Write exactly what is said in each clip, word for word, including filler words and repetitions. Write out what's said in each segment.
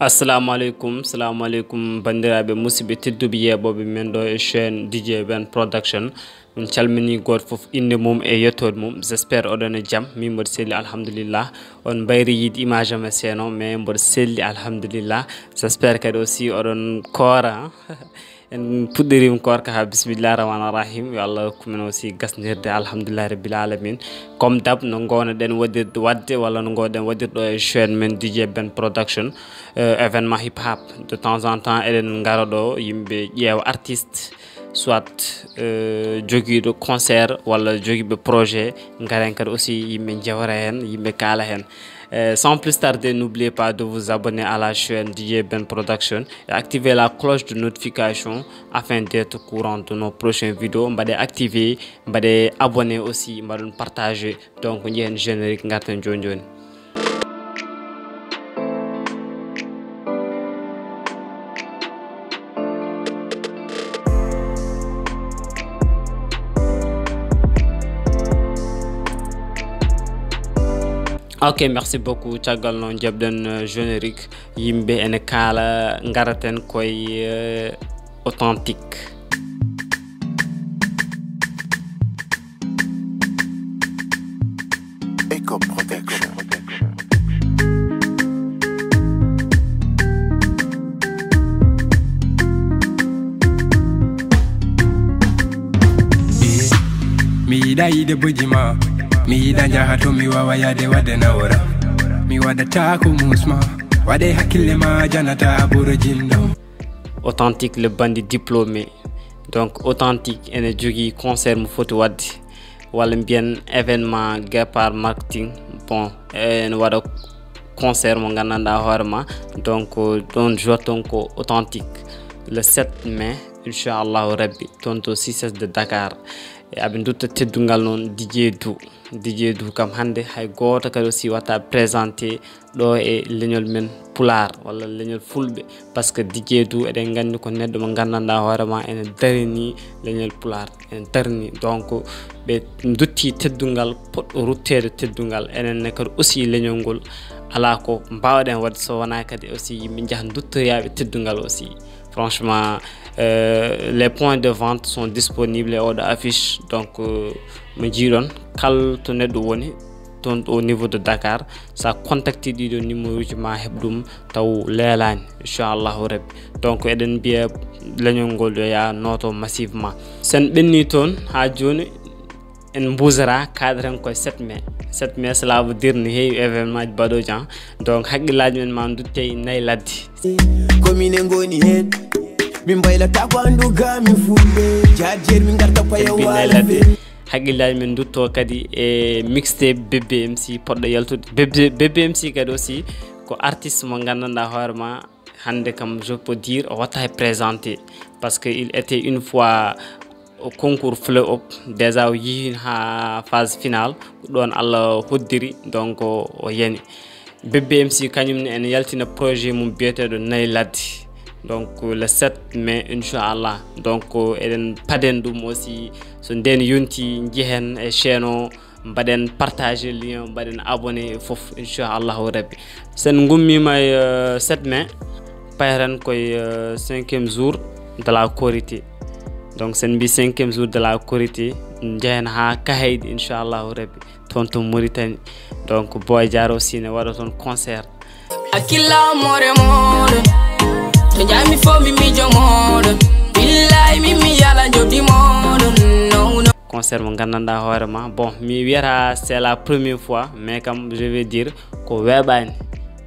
Assalamu aleykum, salamu aleykum, banndiraaɓe, musidɓe tedduɓe, yeeɓooɓe men ɗo e chaîne D J Ben Production. Min calmini gooto fof innde mum e yettoode mum. J'espère oɗon e jam. Min mboɗo selli, alhamdulillah. On mbayri yiide image am e seeno, mais mboɗo selli, alhamdulillah. J'espère kadi aussi oɗon koora, hein? En puɗɗiriima koorka haa bismillahi rahmani rahim. Yo Allah hokku men aussi gasnirde, alhamdulillahi rabbil alamin. Comme d'hab, no ngownoɗen waɗirde, waɗde, walla no ngownoɗen waɗirde ɗo e chaîne men D J Ben Production. Euh, événement hip hop. De temps en temps, eɗen ngara ɗo, yimɓe ƴeewa artiste, soit, euh, jogiiɗo concert, walla jogiiɓe projet, ngaren kadi aussi yimɓe njewra heen, yimɓe kaala heen. Euh, sans plus tarder, n'oubliez pas de vous abonner à la chaîne D J Ben Production et activer la cloche de notification afin d'être au courant de nos prochaines vidéos. Mbaɗe activer, mbaɗe abonner aussi, mbaɗon partager. Donc, njehen générique, ngarten jooni jooni. Ok, merci beaucoup. Caggal noon, jaɓɗen, euh, générique. Yimɓe ene kaala, ngaraten koye, euh, Authentique. Echo Production. Mi yiɗa yiide boji ma, mi yiɗa njaha to mi wawa yaade wadde nawra. Mi waɗata ko musma, waɗe hakkille ma janata boro jinno. Authentique, le bandit diplômé. Donc, Authentique ene jogii concert mo foti waɗde, walla mbiyen événement Guépard Marketing. Bon, ene waɗa concert mo nganndanɗaa hoore ma. Donc, ɗon jouaton ko Authentique, le sept mai, inchallahu rabbi, toon to six S de Dakar. E aɓe ndutta teddungal noon D J Dou. D J Dou kam hannde hay gooto kadi aussi watta présenté ɗo e leñol men Pulaar walla leñol Fulɓe, parce que D J Dou eɗen nganndi ko neɗɗo mo nganndanɗaa hoore ma ene darini leñol Pulaar, ene darini. Donc, ɓe ndutti teddungal poɗɗo rutteede teddungal, enen ne kadi aussi leñol ngol alaa ko mbaawɗen waɗde so wonaa kadi aussi yimɓe njaha nduttoyaaɓe teddungal aussi. Franchement, euh, les points de vente sont disponibles e oɗo affiche. Donc, euh, mo njiiɗon, kala to neɗɗo woni, toon au niveau de Dakar, sa contacté ɗiɗo numéro uji ma heɓ ɗum taw leelaani, inchallahu rabbi. Donc, eɗen mbiya leñol ngol yo yaa nooto massivement. Sen ɓenni toon haa jooni, en mbusara, kaɗaten koye sept mai. Sept mai, cela veut dire ne heewi événement ji baɗooji, hein. Donc, hakkillaaji men ma ndutte e nayi ladde. Ko minen ngoni heen. Min mbaylata ko anndu ga min fulɓe. Jaajer min ngarta paye Min mbiy nayi wala ladde. Fe. Hakkillaaji men ndutto kadi e mixtape Bébé M C poɗɗo yaltude. Bébé, Bébé M C kadi aussi ko artiste mo nganndanɗaa hoore ma. Hannde kam, je peux dire, o watta e présenté. Parce que il était une fois au concours Flow Up. Déjà, o yihi ha phase finale. Ko ɗon Allah hoddiri, donc o, o yani. Bébé M C kañum ne ene yaltina projet mum biyeteeɗo Nayi Ladde. Donc, le sept mai, inchallah. Donc, eɗen paden ɗum aussi. So nden yonti, njehen e chaîne o, mbaɗen partager lien, mbaɗen abonné e fof, inchallahu rabbi. Sen ngummiima e, euh, sept mai, payren koye, euh, cinquième jour de la Korité. Donc, sen mbi cinquième jour de la Korité, njehen ha Kahayɗi, inchallahu rabbi, toon to Mauritanie. Donc, Boy Diaro aussi ne waɗa toon concert. Akila more moɗon. To jami fo mi mijo moɗon. Billahi mi mi yala jodi moɗon. No, no. Concert mo nganndanɗaa hoore ma. Bon, mi wiyata c'est la première fois, mais kam, je vais dire, ko weeɓaani.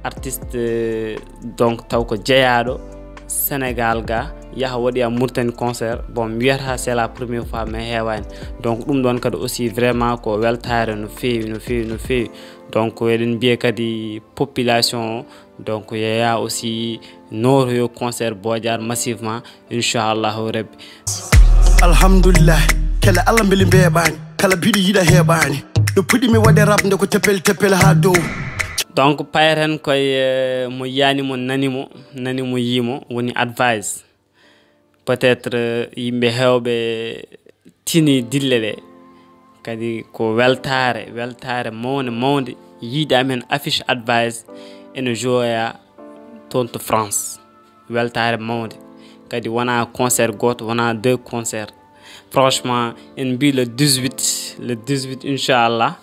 Artiste, euh, donc, taw ko jeyaaɗo Sénégal ga, yaha waɗoya Mauritanie concert. Bon, mi wiyata c'est la première fois, mais heewaani. Donc, ɗum ɗon kadi aussi vraiment ko weltaare no feewi, no feewi, no feewi. Donc, eɗen mbiya kadi population o, donc, yeeya aussi nootoyo concert Boy Diaro massivement, inchallahu rabbi. Alhamdulillah, kala Allah mbeli mbeeɓaani, kala biɗo yiɗa heeɓaani. Ɗo puɗi mi waɗe rap nde ko tepel tepel haa dow. Donc, payren koye, eh, mo yiyani mo, nani mo, nani mo, yii mo, woni Advice. Peut-être, euh, yimɓe heewɓe tini dille ɗe. Kadi ko weltaare, weltaare mawnde, mawnde. Yiide amen affiche Advice ene joya Toon to France, weltaare mawnde. Kadi wona concert gooto, wona deux concerts. Franchement, en mbi le dix-huit, le dix-huit, inchallah,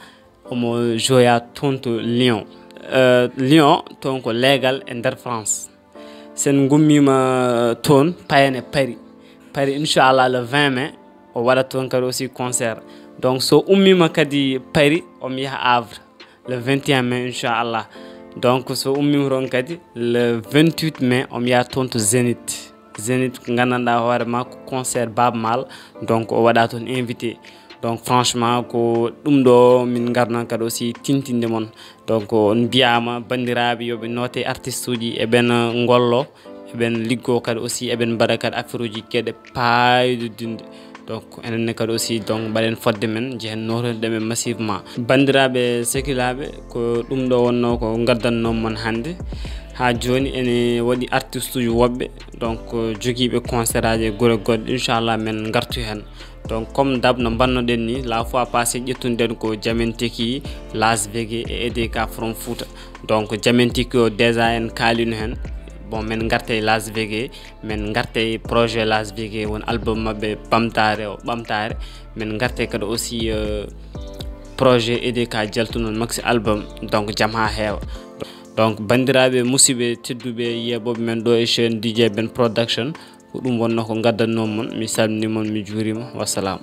omo joya toon to Lyon. Euh, Lyon, toon ko leegal e nder France. Sen gummima toon, payen e Paris. Paris, inchallah, le vingt mai, o waɗa toon kadi aussi concert. Donc, so ummima kadi Paris, omo yaha Havre, le vingt et un mai, inchallah. Donc, so ummima toon kadi, le vingt-huit mai, omo yaha toon to Zénith. Zénith, ko nganndanɗaa hoore ma, ko concert Baaba Maal. Donc, o waɗa toon invité. Donc, franchement, ko ɗum ɗo min ngarno kadi aussi tintinde mon. Donc, on mbiyama banndiraaɓe yo ɓe noote artiste uji, eɓen ngollo, eɓen liggo kadi aussi, eɓen mbaɗa kadi affaire uji geɗe paayodinɗe. Donc, enen ne kadi aussi, donc, mbaɗen fodde men, jehen nootoɗen ɗumen massivement. Banndiraaɓe sehilaɓe, ko ɗum ɗo wonno ko ngaddanno mon hannde. Haa jooni ene waɗi artiste uji woɓɓe, donc, jogiiɓe concert aji e gure goɗɗe, inchallah, men ngartu heen. Donc, comme d'hab no mbannoɗen ni, la fois passée ƴettunoɗen ko Jamin Teki, Las Vegas e E D K from Fouta. Donc, Jamin Teki o déjà en kaalino heen. Bon, men ngarte Las Vegas, men ngarte projet Las Vegas, won album maɓɓe Ɓamtaare o, Ɓamtaare. Men ngarte kadi aussi, euh, projet E D K jaltuno maxi album, donc jam haa heewa. Donc, banndiraaɓe, musidɓe tedduɓe, yeeɓooɓe men ɗo e chaîne D J Ben Production, ko ɗum wonno ko ngaddanno mon. Mi salmini mon, mi juurima. Wassalam.